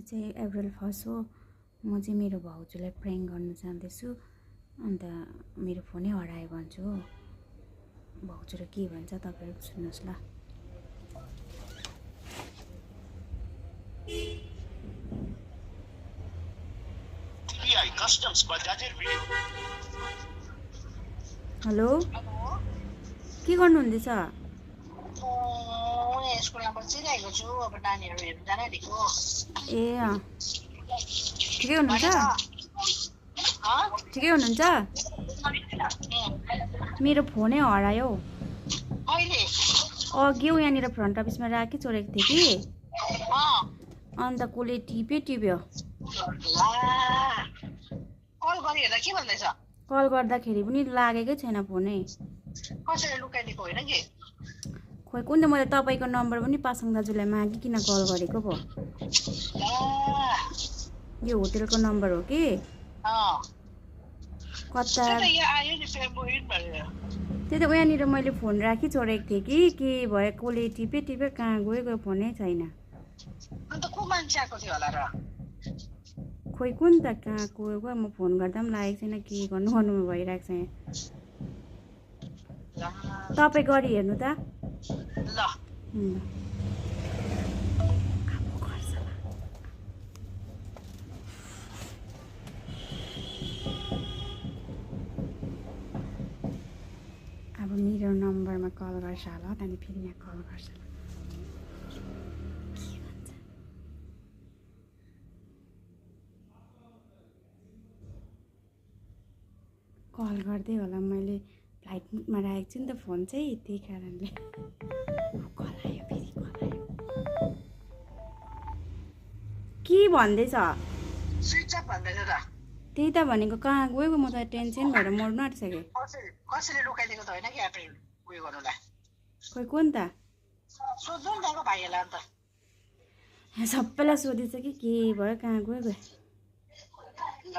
चाहिँ अप्रिल 1 हो। म चाहिँ मेरो भाउजूलाई प्र्याङ्क गर्न चाहन्दैछु। अन्त मेरो फोनै हरायो भन्छु हो। भाउजूले के भन्छ तपाईहरु सुन्नुस् ल। TVI Customs बजाजेर भिडियो। हेलो के गर्नुहुँदैछ? स्कुलमा बसिरहेको छु। अब नानीहरू हेर्नु जान आँटेको। ए अँ ठिकै हुनुहुन्छ? ठिकै हुनुहुन्छ? मेरो फोनै हरायो। कहिले? अघि यहाँनिर फ्रन्ट अफिसमा राखी छोडेको थिएँ कि अन्त कसले टिप्यो। कल गरिहेर्दा के भन्दैछ? कल गर्दाखेरि पनि लागेकै छैन फोनै। कसैले लुकाइदिएको होइन कि? खोइ कुन त मैले तपाईँको नम्बर पनि पासाङ दाजुलाई मागिकन कल गरेको पो। यो होटेलको नम्बर हो कि? कता त्यही त यहाँनिर मैले फोन राखी छोडेको थिएँ कि के भयो कसले टिप्यो कहाँ गयो फोनै छैन। अन्त को मान्छे आएको थियो होला र? खोइ कुन त कहाँ गयो म फोन गर्दा पनि लागेको छैन के गर्नु भइरहेको छ यहाँ। तपाईँ गरी हेर्नु त ल। अब मेरो नम्बरमा कल गर्छ होला त्यहाँदेखि फेरि यहाँ कल गर्छ होला। कल गर्दै होला मैले फ्लाइट मुडमा राखेको छु नि त फोन चाहिँ त्यही कारणले। कल आयो फेरि कल आयो। के भन्दैछ? स्विच अफ भन्दैछ त। त्यही त भनेको कहाँ गएको म त टेन्सन भएर मर्नु आँटिसकेँ। कसैले लुकाइदिएको त होइन कि एप्रिल उयो गर्नुलाई? खोइ कुन त? सोध्नु नि त भाइहरूलाई अन्त। सबैलाई सोधिन्छ कि के भयो कहाँ गयो। ल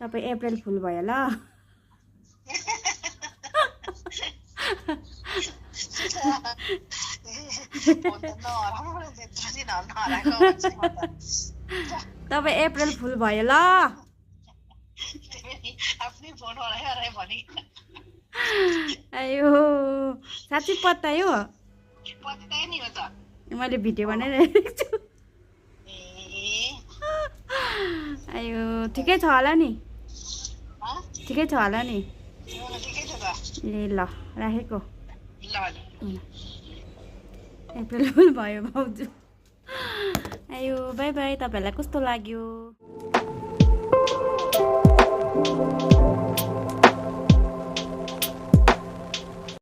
तपाईँ अप्रिल फुल भयो ल। तपाईँ अप्रिल फुल भयो ल। आफ्नै फोन हरायो भने आयो साँच्चै पत्तायो? पत्तायो नि हो त। मैले भिडियो बनाइरहेको छु। आयो ठिकै छ होला नि? ठिकै छ होला नि? ठिकै छ त। ए ल राखेको। ल अप्रिल फुल भयो भाउजू। आयो बाई बाई। तपाईँहरूलाई कस्तो लाग्यो?